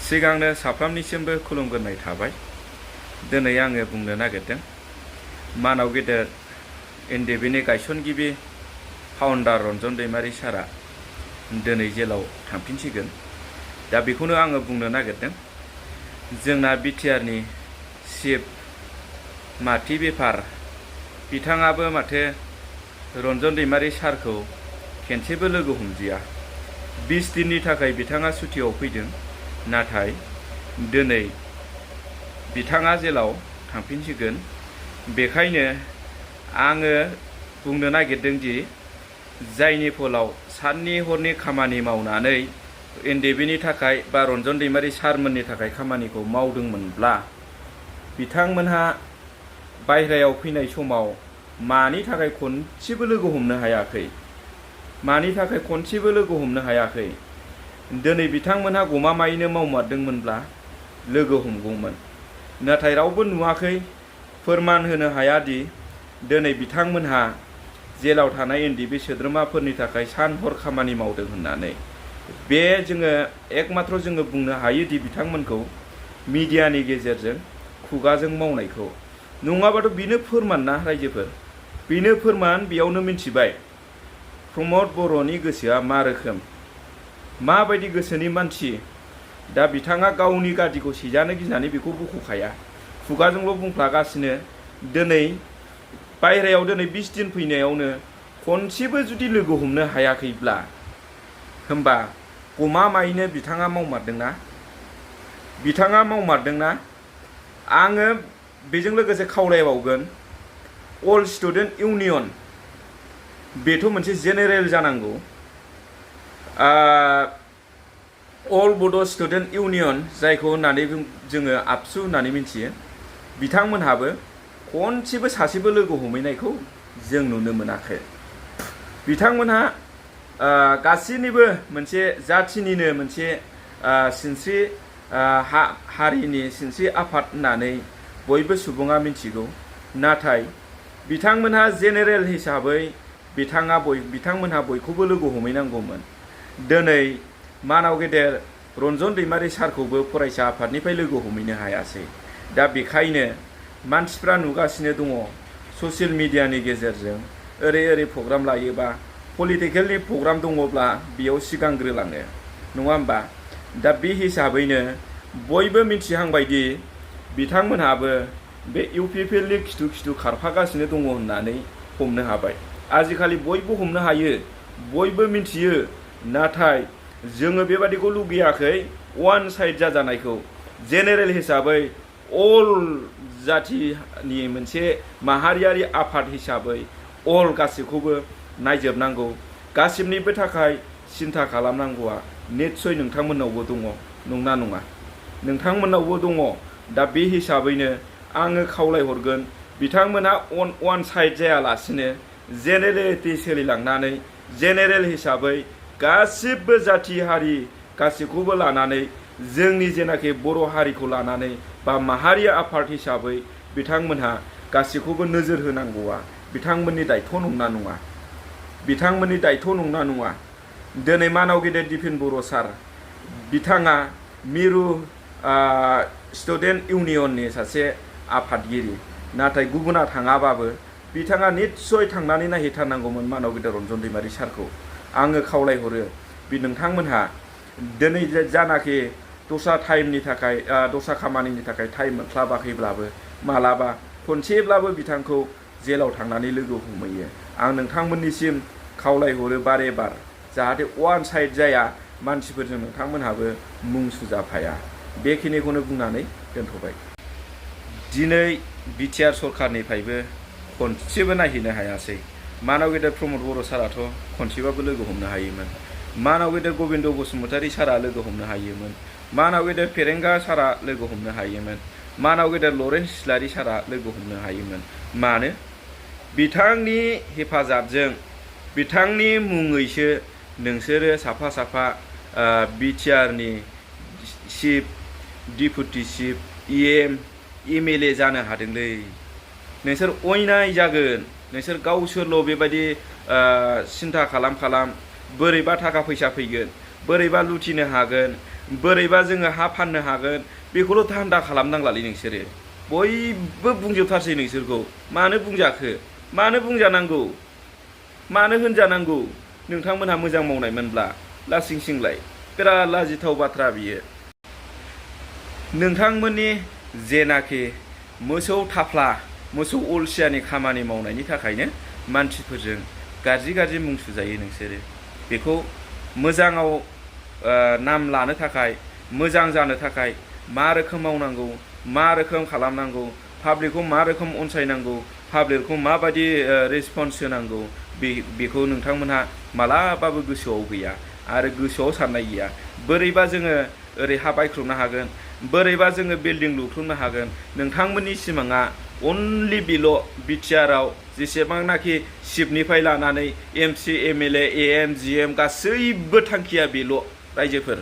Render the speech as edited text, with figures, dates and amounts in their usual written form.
सिगांनो साफ्रोमनिसिमबो खुलुमगोरनाय थाबाय। दिनै आङो बुंनो नागिरदों मानाव गेदेर एनडिएफबिनि गायसनगिरि फाउन्डार रन्जन दैमारि सारा दिनै जेलाव थांफिनसिगोन। दा बेखौनो आङो बुंनो नागिरदों। जोंना बिटिआरनि चिफ माथि बेफार बिथाङाबो माथो रन्जन दैमारि सारखौ खेनसेबो लोगो हमदिया। 20 दिननि थाखाय बिथाङा सुटियाव फैदों, नाथाय दिनै बिथाङा जेलाव थांफिनसिगोन। बेखायनो आङो बुंनो नागिरदों दि जायनि फलाव साननि हरनि खामानि मावनानै एनडिएफबिनि थाखाय बा रन्जन दैमारि सारमोननि थाखाय खामानिखौ मावदोंमोनब्ला बिथांमोनहा बायह्रायाव फैनाय समाव मानि थाखाय खनसेबो लोगो हमनो हायाखै? मानि थाखाय खनसेबो लोगो हमनो हायाखै? दिनै बिथांमोनहा गमामायैनो मावमारदोंमोनब्ला लोगो हमगौमोन, नाथाय रावबो नुवाखै। फोरमान होनो हायादि दिनै बिथांमोनहा जेलाव थानाय एनडिएफबि सोद्रोमाफोरनि थाखाय सान हर खामानि मावदों होननानै। बे जोङो एकमात्र जोङो बुंनो हायोदि बिथांमोनखौ मिडियानि गेजेरजों खुगाजों मावनायखौ, नङाबाथ' बेनो फोरमान ना रायजोफोर, बेनो फोरमान। बेयावनो मिन्थिबाय प्रमद बर'नि गोसोआ मा रोखोम, माबायदि गोसोनि मानसि। दा बिथाङा गावनि गादिखौ सिजानो गिनानै बेखौ बख'खाया, खुगाजोंल' बुंफ्लागासिनो। दिनै बायह्रायाव 20 दिन फैनायावनो खनसेबो जुदि लोगो हमनो हायाखैब्ला होमबा गमामायैनो बिथाङा मावमारदोंना? बिथाङा मावमारदोंना? आङो बेजों लोगोसे खावलायबावगोन अल स्टुडेन्ट इउनियन, बेथ' मोनसे जेनेरेल जानांगौ। अल बड' स्टुडेन्ट इउनियन जायखौ होननानै जोङो आबसु होननानै मिथियो, बिथांमोनहाबो खनसेबो सासेबो लोगो हमहैनायखौ जों नुनो मोनाखै। बिथांमोनहा गासैनिबो मोनसे जाथिनिनो मोनसे सिनस्रि हारिनि सिनस्रि आफाद होननानै बयबो सुबुङा मिथिगौ। नाथाय बिथांमोनहा जेनेरेल हिसाबै बिथांमोनहा बयखौबो लोगो हमहैनांगौमोन। दिनै मानाव गेदेर रन्जन दैमारि सारखौबो फरायसा आफादनिफ्राय लोगो हमहैनो हायासै। दा बेखायनो मानसिफ्रा नुगासिनो दङ ससियेल मिडियानि गेजेरजों ओरै प्रग्राम लायोबा, पलिटिकेलनि प्रग्राम दङब्ला बेयाव सिगांग्रोलाङो, नङा होमबा? दा बे हिसाबैनो बयबो मिथिहांबायदि बिथांमोनहाबो बे इउपिपिएलनि खिथु खारफागासिनो दङ होननानै हमनो हाबाय। आजिखालि बयबो हमनो हायो, बयबो मिथियो। नाथाय जोङो बेबादिखौ लुगैयाखै, वान साइड जाजानायखौ। जेनेरेल हिसाबै अल जाथिनि मोनसे माहारियारि आफाद हिसाबै अल गासैखौबो नायजोबनांगौ, गासिबनिबो थाखाय सिन्था खालामनांगौआ निस्सय नोंथांमोननावबो दङ, नंना नङा? नोंथांमोननावबो दङ। दा बे हिसाबैनो आङो खावलायहरगोन बिथांमोना वान साइड जायालासिनो जेनेरेलिटि सोलिलांनानै जेनेरेल हिसाबै गासिबो जाथि हारि गासैखौबो लानानै जोंनि जेनाखि बर' हारिखौ लानानै बा माहारि आफाद हिसाबै बिथांमोनहा गासैखौबो नोजोर होनांगौआ बिथांमोननि दायथ' नंना नङा? बिथांमोननि दायथ' नंना नङा? दिनै मानाव गेदेर दिफेन बर' सार, बिथाङा मिरु स्टुडेन्ट इउनियननि सासे आफादगिरि, नाथाय गुबुना थाङाबाबो बिथाङा निस्सय थांनानै नायहैथारनांगौमोन मानाव गेदेर रन्जन दैमारि सारखौ। आङो खावलायहरो नोंथांमोनहा दिनै जानाखि दस्रा टाइमनि थाखाय दस्रा खामानिनि थाखाय टाइम मोनस्लाबाखैब्लाबो मालाबा खनसेब्लाबो बिथांखौ जेलाव थांनानै लोगो हमहैयो। आं नोंथांमोननिसिम खावलायहरो बारे बार, जाहाथे वान साइड जाया, मानसिफोरजों नोंथांमोनहाबो मुं सुजाफाया। बेखिनिखौनो बुंनानै दोनथ'बाय। दिनै बिटिआर सरखारनिफ्रायबो खनसेबो नायहैनो हायासै। मानाव गेदेर प्रमद बर' साराथ' खनसेबाबो लोगो हमनो हायोमोन। मानाव गेदेर गबिन्द बसुमतारी सारा लोगो हमनो हायोमोन। मानाव गेदेर फेरेंगा सारा लोगो हमनो हायोमोन। मानाव गेदेर लरेन्स इस्लारि सारा लोगो हमनो हायोमोन। मानो? बिथांनि हेफाजाबजों, बिथांनि मुङैसो नोंसोरो साफा साफा बिटिआरनि चिफ, डिपुटि चिफ, एमएलए जानो हादोंलै। नोंसोर अयनाय जागोन, नोंसोर गावसोरल' बेबायदि सिन्था खालाम बोरैबा थाखा फैसा फैगोन, बोरैबा लुथिनो हागोन, बोरैबा जोङो हा फाननो हागोन बेखौल' धान्दा खालामनांलालै नोंसोरो बयबो बुंजोबथारसै नोंसोरखौ मानो बुंजाखो मानो बुंजानांगौ मानो होनजानांगौ नोंथांमोनहा मोजां मावनायमोनब्ला लासिं सिंलाय बिराद लाजिथाव बाथ्रा बियो नोंथांमोननि जेनाखि मोसौ थाफ्ला मोसौ अलसियानि खामानि मावनायनि थाखायनो मानसिफोरजों गाज्रि मुं सुजायो नोंसोरो बेखौ मोजाङाव नाम लानो थाखाय मोजां जानो थाखाय मा रोखोम मावनांगौ मा रोखोम खालामनांगौ पाब्लिकखौ मा रोखोम अनसायनांगौ पाब्लिकखौ माबायदि रेसपन्स होनांगौ बेखौ नोंथांमोनहा मालाबाबो गोसोआव गैया आरो गोसोआव साननाय गैया बोरैबा जोङो ओरै हा बायख्रबनो हागोन बोरैबा जोङो बिल्डिं लुख्रुबनो हागोन नोंथांमोननि सिमाङा अनलि बेल' बिटिआरआव जेसेबांनाखि चिफनिफ्राय लानानै एमसि एमएलए एएम जिएम गासैबो थांखिया बेल' रायजोफोर